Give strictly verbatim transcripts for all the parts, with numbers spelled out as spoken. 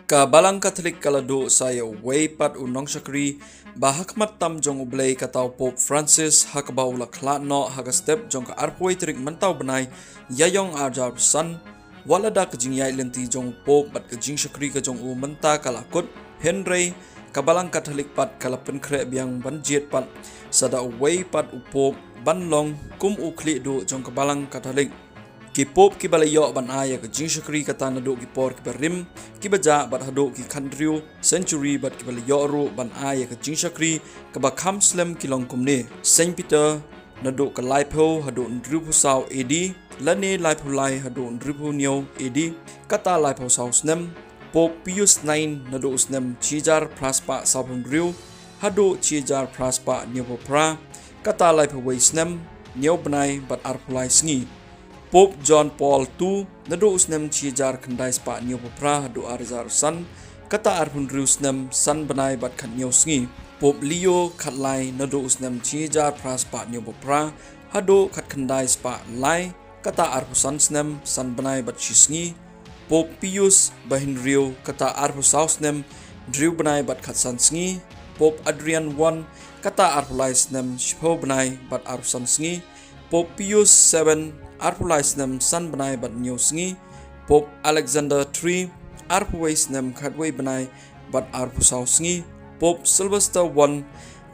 Ka Balang Katholik ka la duh sa ïa uwei pat u nongshakri ba ha khmat tam jong U Blei, kata u Pope Francis, ha kaba u la khlad noh ha ka step jong ka arphew wei tarik mynta u bnai Ïaïong ar hajar arphew san. Wat lada ka jingïaid lynti jong u Pope bad ka jingshakri ka jong u mynta ka la kut, hynrei ka Balang Katholik pat ka la pynkhreh biang ban jied pat sa da uwei pat u Pope ban long kum u khlieh duh jong ka Balang Katholik. Ki Pope kiba la ïoh ban ai ïa ka jingshakri kata naduh ki por kiba rim, kiba jah bad haduh ki khathynriew century, bad kiba la ïoh ruh ban ai ïa ka jingshakri kaba kham slem ki long kumne: Saint Peter, naduh ka laiphew haduh hynriewphew saw A D, lane laiphew lai haduh hynriewphew hynñiew A D, kata laiphew saw snem. Pope Pius nine, naduh u snem shi hajar phra spah sawphew hynriew haduh shi hajar phra spah hynñiewphew phra, kata laiphew wei snem, hynñiew bnai bad arphew lai sngi. Pope John Paul two, naduh u snem shi hajar khyndai spah hynñiewphew phra haduh ar hajar san, kata arphew hynriew snem, san bnai bad khathynñiew sngi. Pope Leo khatlai, naduh u snem shi hajar phra spah hynñiewphew phra haduh khatkhyndai spah lai, kata arphew san snem, san bnai bad shi sngi. Pope Pius bahynriew, kata arphew saw snem, hynriew bnai bad khatsan sngi. Pope Adrian one, kata arphew lai snem, shiphew bnai bad arphew san sngi. Pope Pius seven, arphew lai snem, san bnai bad hynñiew sngi. Pope Alexander three, arphew wei snem, khatwei bnai bad arphew saw sngi. Pope Sylvester one,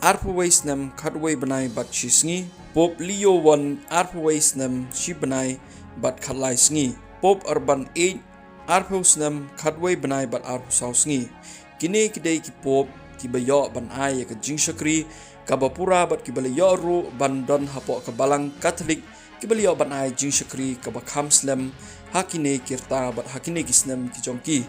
arphew wei snem, khatwei bnai bad shi sngi. Pope Leo one, arphew wei snem, shi bnai bad khatlai sngi. Pope Urban eight, arphew snem, khatwei bnai bad arphew saw sngi. Kine ki dei ki Pope kiba ïoh ban ai ïa ka jingshakri kaba pura bad kiba la ïoh ruh ban don hapoh ka Balang Katholik, kiba la ïoh ban ai jingshakri kaba kham slem ha kine ki rta bad ha kine ki snem ki jong ki.